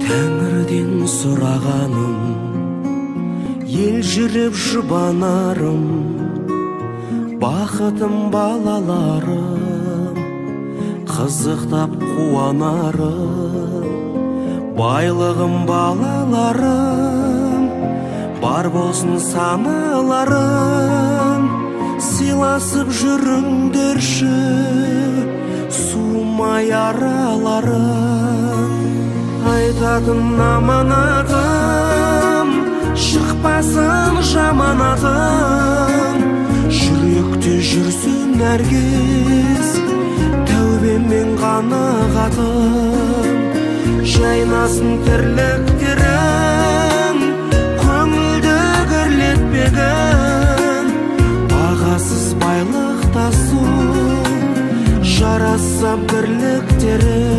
Тәңірден сұрағаным, ел жүріп жұбанарым, бақытым балаларым, қызықтап қуанарым, байлығым балаларым, бар болсын саналарым, сыйласып жүріңдерші, суымай араларым. Айтатын аманатым, шықпасын жаманатым, жүректе жүрсін әркез тәубемен қанағатым. Жайнасын тірліктерің, көңілді кірлетпегін, бағасыз байлық тасу, жараса бірліктерің.